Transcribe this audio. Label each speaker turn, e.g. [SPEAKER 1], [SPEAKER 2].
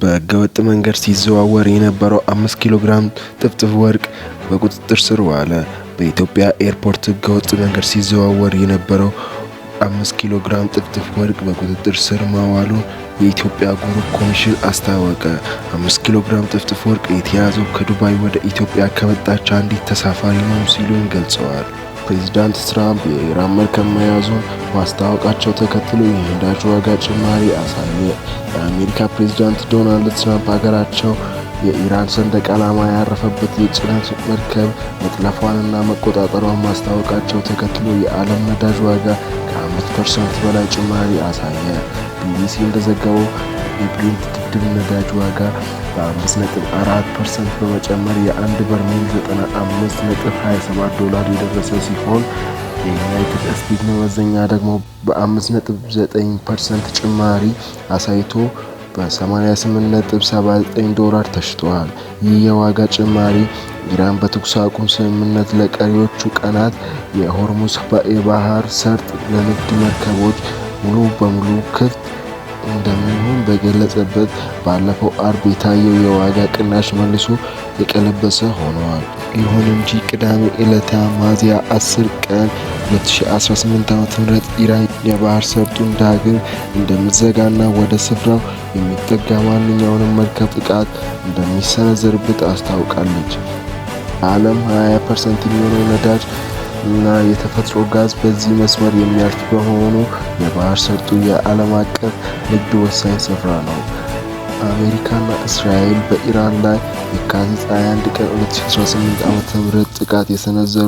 [SPEAKER 1] በህገወጥ መንገድ ሲዘዋወር የነበረው 5 ኪሎ ግራም ጥፍጥፍ ወርቅ በቁጥጥር ስር ዋለ። በኢትዮጵያ ኤርፖርት ህገወጥ መንገድ ሲዘዋወር የነበረው 5 ኪሎ ግራም ጥፍጥፍ ወርቅ በቁጥጥር ስር ማዋሉን የኢትዮጵያ ጉምሩክ ኮሚሽን አስታወቀ። 5 ኪሎ ግራም ጥፍጥፍ ወርቅ የተያዘው ከዱባይ ወደ ኢትዮጵያ ከመጣች አንዲት ተሳፋሪ ነው ሲሉም ገልጸዋል። ፕሬዚዳንት ትራምፕ የኢራን መርከብ መያዙን ማስታወቃቸው ተከትሎ የነዳጅ ዋጋ ጭማሪ አሳየ። የአሜሪካ ፕሬዚዳንት ዶናልድ ትራምፕ ሀገራቸው የኢራን ሰንደቅ ዓላማ ያረፈበት የጭነት መርከብ መጥለፏንና መቆጣጠሯን ማስታወቃቸው ተከትሎ የዓለም ነዳጅ ዋጋ ከ5% በላይ ጭማሪ አሳየ። ቢቢሲ እንደዘገበው የብሬንት ድፍድፍ ነዳጅ ዋጋ በ5.4% በመጨመር የአንድ በርሜል 95.27 ዶላር የደረሰ ሲሆን፣ የዩናይትድ ስቴትስ መመዘኛ ደግሞ በ5.9% ጭማሪ አሳይቶ በ88.79 ዶላር ተሽጧል። ይህ የዋጋ ጭማሪ ኢራን በተኩስ አቁም ስምምነት ለቀሪዎቹ ቀናት የሆርሙዝ የባህር ሰርጥ ለንግድ መርከቦች ሙሉ በሙሉ ክፍት እንደሚሆን በገለጸበት ባለፈው አርብ የታየው የዋጋ ቅናሽ መልሶ የቀለበሰ ሆኗል። ይሁን እንጂ ቅዳሜ ዕለት ሚያዝያ 10 ቀን 2018 ዓ.ም ኢራን የባህር ሰርጡን ዳግም እንደምትዘጋና ወደ ስፍራው የሚጠጋ ማንኛውንም መርከብ ጥቃት እንደሚሰነዘርበት አስታውቃለች። የዓለም 20% የሚሆነው ነዳጅ እና የተፈጥሮ ጋዝ በዚህ መስመር የሚያልፍ በመሆኑ የባህር ሰርጡ የዓለም አቀፍ ንግድ ወሳኝ ስፍራ ነው። አሜሪካና እስራኤል በኢራን ላይ የካቲት 21 ቀን 2018 ዓ.ም ጥቃት የሰነዘሩ